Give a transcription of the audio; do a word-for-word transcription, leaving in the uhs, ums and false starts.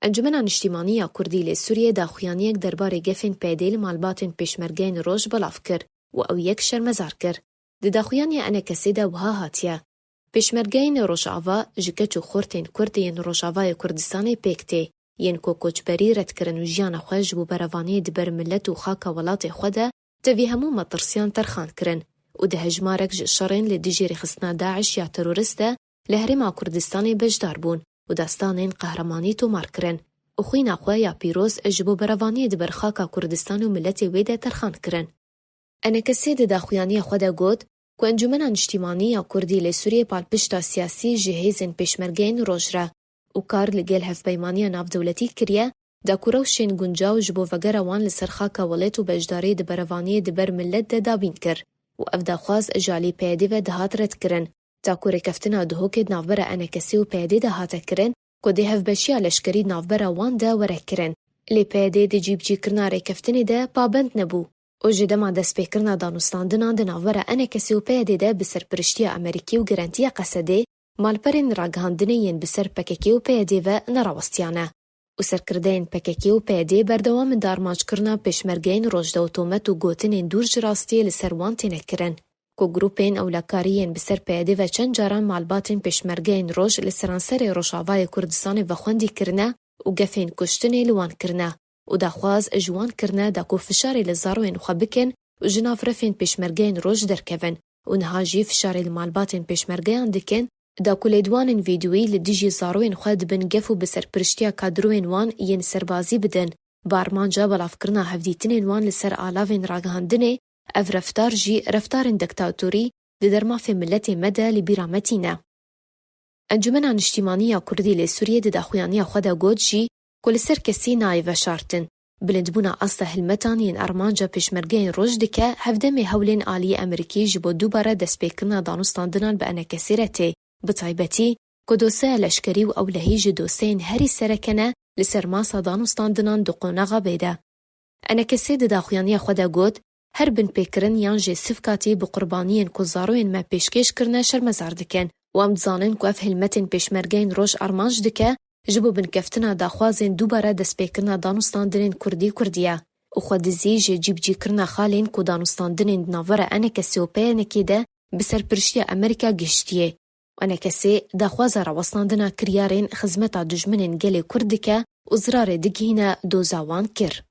Encûmena Niştîmanî ya Kurdî li Sûriyê daxuyaniyek derbarê gefên P Y D'ê li malbatên pêşmergeyên Roj belav kir û ew yek şermezar kir. Di daxuyaniya ENKS'ê de wiha hatiye, Pêşmergeyên Rojava ji keç û xortên Kurd yên Rojavayê Kurdistanê pêk tê, yên ku koçberî red kirin û jiyana xwe ji bo berevaniyê di ber milet û xaka welatê xwe de tevî hemû metirsiyan terxan kirin û di hejmarek ji şerên li dijî rêxistina DAIŞ ya terorist de li Herêma Kurdistanê beşdar bûn û destanên qehremanî tomar kirin û xwîna xwe ya pîroz ji bo berevaniyê di ber xaka Kurdistan û miletê wê de terxan kirin. ENKS'ê di daxuyaniya xwe de got ku Encûmena Niştîmanî ya Kurdî li Sûriyê palpişta siyasî ji hêzên pêşmergeyên Roj re û kar li gel hevpeymaniya navdewletî kiriye, da ku rewşên guncaw ji bo vegera wan li ser xaka welêt û beşdarî di berevaniyê di ber milet de dabîn kir û ev daxwaz ji alî P Y D'ê ve dihat redkirin, da ku rêkeftina Duhokê di navbera ENKS'ê û P Y D'ê de hate kirin, ku dê hevbeşiya leşkerî di navbera wan de were kirin. Lê P Y D di cîbicîkirina rêkeftinê de pabend nebû û ji dema destpêkirina danûstandinan di navbera ENKS'ê û P Y D'ê de bi serpiriştiya Amerîkî û girentiya Qesedê, malperên ragihandinê yên bi ser P K K û P Y D ve nerawestiyane û serkirdeyên P K K û P Y D berdewam in di armanckirina pêşmergeyên Rojda û tomet û gotinên dûr ji rastiyê li ser wan têne kirin, ku grûpên ewlekarî yên bi ser P Y D ve çend caran malbatên pêşmergeyên Roj li seranserê Rojavayê Kurdistanê vexwendî kirine û gefên kuştinê li wan kirine û daxwaz ji wan kirine da ku fişarê li zarwên xwe bikin û ji nav refên pêşmergeyên Roj derkevin û niha jî fişarê li malbatên pêşmergeyan dikin, da ku lêdwanên vîdyoyî li dijî zarwên xwe dibin gef û bi serpiriştiya kadroyên wan yên serbazî bidin, bi armanca belavkirina hevdîtinên wan li ser alavên ragihandinê, ev reftar jî reftarên diktatorî di dermafê miletê me de li bîra me tîne. Encûmena Niştîmanî ya Kurdî li Sûriyê di daxuyaniya xwe de got jî ku li ser kesî nayê veşartin. Bilindbûna asta hilmetan yên armanca pêşmergeyên Roj dike, hevdemê hewlên aliyê Amerîkî ji bo dubare destpêkirina danûstandinan bi ENKS'ê re tê, bi taybetî ku doseya leşkerî û ewlehî ji doseyên herî sereke ne li ser masa danûstandinan di qonaxa bê de. ENKS'ê di daxuyaniya xwe de got, her binpêkirin yan jî sivkatî bi qurbaniyên ku zaroyên me pêşkêş kirine şermezar dikin û em dizanin ku ev hilmetên pêşmergeyên Roj armanc dike ji bo binkeftina daxwazên dubare destpêkirina danûstandinên Kurdî Kurdî ye û xwedizî ji cîbicîkirina xalên ku danûstandinên di navbera ENKS'ê û PNK'ê de bi serpiriştiya Amerîka gihiştiyê. ENKS'ê daxwaza rawestandina kiryarên xizmeta dijminên gelê Kurd dike û zirarê digihîne doza wan kir.